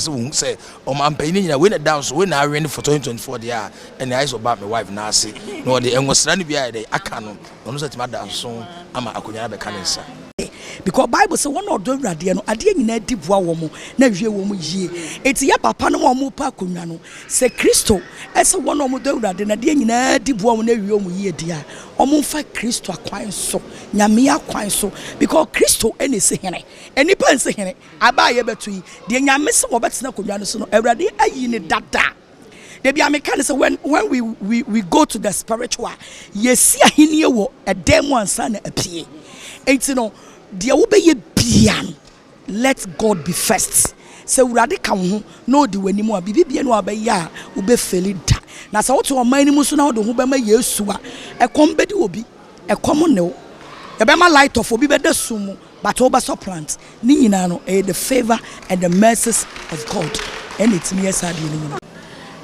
sɛ wɔhu sɛ ɔmampanyin no nyina wei na da nso, wei na awe ne for 2024 deɛ a, ɛne ayɛ sɛ ɔba me wife n'ase na ɔde nwosra no bi ayɛ dɛ aka no, ɔno nso atumi ada nso ama akonnwa no abɛka ne nsa. Because Bible sɛ wɔn a ɔdɔ Awuradeɛ no, adeɛ nyinaa di boa wɔn na wie wɔn yie. Eti yɛ papa no a wɔn pa akonnwa no sɛ Kristo ɛsɛ wɔn a wɔn dɔ Awurade no, adeɛ nyinaa di boa wɔn na wie wɔn yie deɛ a, wɔn mfa Kristo akwan so, Nyame akwan so, because Kristo ɛna esi hene, nipa nsi hene. Aba a yɛbɛto yi deɛ, Nyame sɛ wɔbɛtena akonnwa no so no, Awurade ayi ne dada. Debi ameka ne sɛ when we go to the spiritual, yɛsi ahenni wɔ ɛdan mu ansa na apie. Eti no deɛ wobɛyɛ bia no, let God be first. Sɛ Awurade ka wo ho na ɔdi w'anim a, biribi bia no wabɛyɛ a wobɛfeli da. Na sɛ wote ɔman no mu so na wode ho bɛma Yesu a, ɛkɔm bɛdi obi, ɛkɔm ne wo, yɛbɛma light off, obi bɛda sum mu, but wobɛsɔ plant ne nyinaa no. Ɛyɛ the favour and the mercies of God ɛna ɛtumi yɛ saa deɛ no nyinaa.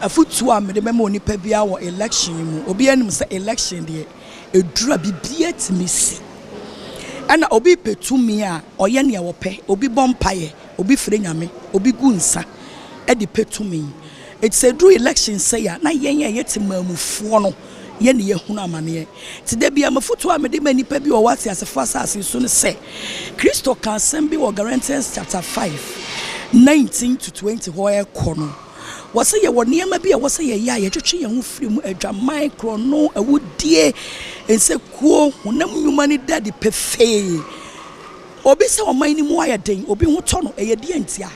Afotuo a mede bɛma onipa biara wɔ election yi mu, obi anim sɛ election deɛ, ɛduru a biribiara tumi si, ɛna obi pɛ tumi a ɔyɛ nea wɔpɛ. Obi bɔ mpaeɛ, obi firi Nyame, obi gu nsa ɛde pɛ tumi. Eti sɛ duru election sɛ ya na yɛn a yɛte maamufoɔ no, yɛn ne yɛhunu amaneɛ. Ti da bi amafotuo a mede ma nipa bi wɔ wate asefo asase so no sɛ, Kristo ka asɛm bi wɔ Galatians chapter 5:19 to 20 hɔ ɛkɔ no, wɔsɛ yɛwɔ nneɛma bi a wɔsɛ yɛyɛ a yɛtwetwe yɛn ho firi mu: adwaman, korɔno, awudie, nsɛkuo, honam nnwuma no da de pefee. Obi sɛ ɔman no mu ayɛ den, obi ho tɔ no, ɛyɛ deɛ ntia?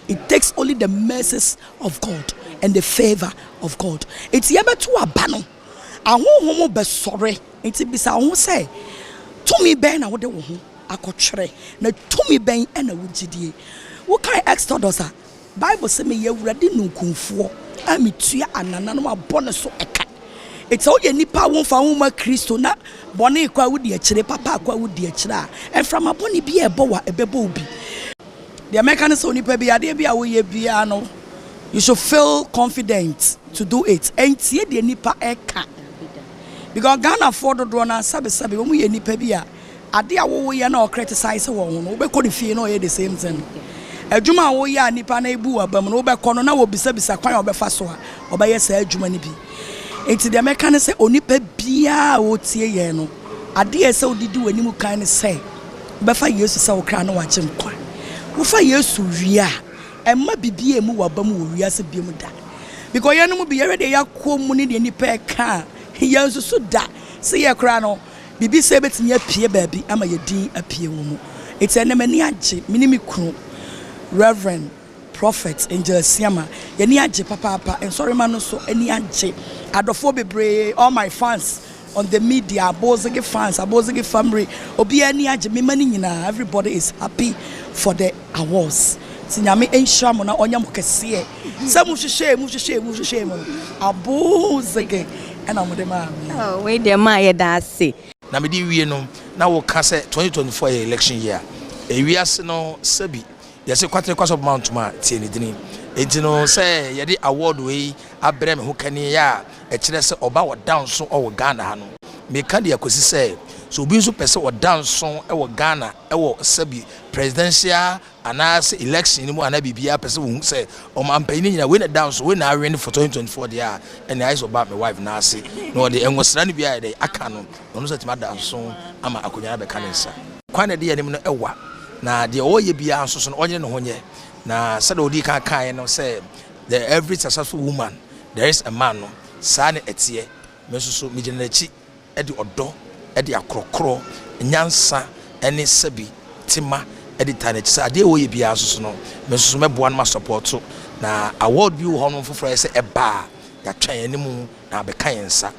It takes only the mercies of God and the favour of God. Eti yɛbɛto aba no, ahohom bɛsɔre. Nti bisa ho sɛ, tumi bɛn na wode wo ho akɔtwerɛ, na tumi bɛn ɛna wogyidie? Wokae Exodus a, Bible sɛ, "Meyɛ Awurade nunkumfoɔ a metua anananom abɔ ne so ɛka." Ɛti sɛ woyɛ nipa a womfa wo ma Kristo na bɔne kɔ a wodi akyire, papa kɔ a wodi akyire a, mframa bɔne bi a ɛbɔ wa ɛbɛbɔ wo bi. Deɛ mɛka ne sɛ, onipa bi, adeɛ bi a woyɛ biara no, you should feel confident to do it. Ɛntie deɛ nipa ɛka, because Ghanafoɔ dodoɔ no, sɛbesɛbe, wɔn yɛ nipa bi a adeɛ a wɔwɔ na ɔcriticize wɔn ho no, wobɛkɔ ne fie na ɔyɛ the same thing. Adwuma a woyɛ a nipa na ebu wɔ aba mu no, wobɛkɔ no na wɔbisabisa kwan a ɔbɛfa so a ɔbɛyɛ saa adwuma no bi. Nti deɛ mɛka ne sɛ, onipa biara a wɔtie yɛn no, adeɛ a ɛsɛ wodidi w'anim kan ne sɛ wobɛfa Yesu sɛ wo kra na wagye nkwa. Wofa Yesu wie a, ɛmma biribi a emu wɔ aba mu wɔ wiase biom da, because yɛn no mu bi yɛhwɛ deɛ yɛakɔ mu ne deɛ nipa ɛka a, yɛn nso so da sɛ yɛ koraa no, biribi sɛ ebɛtumi apue baabi ama yɛ din apue wɔ mu. Eti ɛnɛ m'ani agye. Me ne me kunu, Reverend Prophet Angel Siama, yɛni agye papaapa. Nsɔrima no nso ani agye, adɔfoɔ bebree, all my fans on the media, Abozege fans, Abozege family, obiara ani agye. Mema ne nyinaa, everybody is happy for the awards. Nti Nyame nhyira mo na ɔnyɛ mo kɛseɛ sɛ mo hyehyɛ mu, hyehyɛ mu, hyehyɛ mu no, Abozege ɛna mo de maa me. Oh, wei deɛ maa yɛda ase. Na mede wie no, na woka sɛ 2024 yɛ election year. Ewiase no, sɛbi, yɛsɛ kwatere kwasɔ boma ntoma a tie ne dini. Enti no sɛ yɛde award wei abrɛ me ho kani a, ɛkyerɛ sɛ ɔba wɔda nso ɔwɔ Ghana ha no, meka deɛ akɔsi sɛ obi nso pɛ sɛ ɔda nso ɛwɔ Ghana ɛwɔ sɛbi presidential anaasɛ election no mu anaa biribiara, pɛ sɛ wɔhu sɛ ɔmampanyin no nyina wei na da nso, wei na awe ne for 2024 deɛ a, ɛne ayɛ sɛ ɔba me wife n'ase na ɔde nwosra no bi ayɛ dɛ aka no, ɔno nso atumi ada nso ama akonnwa no abɛka ne nsa. Kwan na ɛde yɛn anim no ɛwa, na deɛ ɔyɛ biara nso so no, ɔnyere ne ho nyɛ. Na sɛdeɛ ɔdi kan kaeɛ no sɛ, "The every successful woman, there is a man" no, saa ne ɛteɛ. Me nso so megyina n'akyi ɛde ɔdɔ, ɛde akorɔkorɔ, nyansa ɛne sɛbi tema ɛde ta n'akyi sɛ adeɛ a wɔyɛ biara nso so no, me nso so mɛboa no ma support. Na award bi wɔ hɔ no foforɔ yɛ sɛ ɛbaa yɛatwɛn anim na abɛka yɛn nsa.